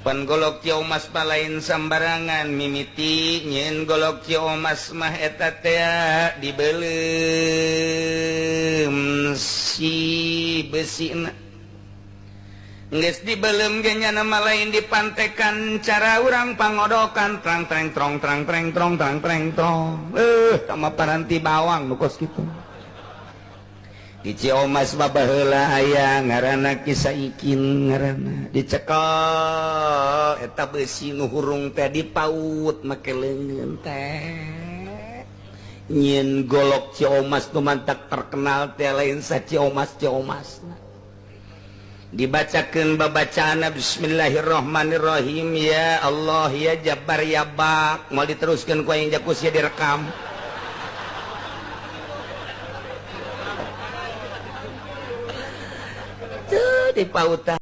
Pan golok Ciomas mah lain sambarangan mimiti nyeun golok Ciomas mah eta teh dibeuleum si besina. Geus dibeuleum ge nya nama lain dipantekan cara urang pangodokan trang treng trong trang treng trong trang treng trong. Tama paranti bawang nu kos kitu. Di Ciomas mah baheula aya ngaranna Kisah Ikin ngaranna dicekel eta besi nu hurung teh dipaut make leungeun teh. Nyieun golok Ciomas nu mantak terkenal teh lain sa Ciomas Ciomasna. Dibacakeun babacaanna bismillahirrahmanirrahim ya Allah ya Jabbar ya Bak moal diteruskeun ku aing jakus ya direkam. Tuh dipautan.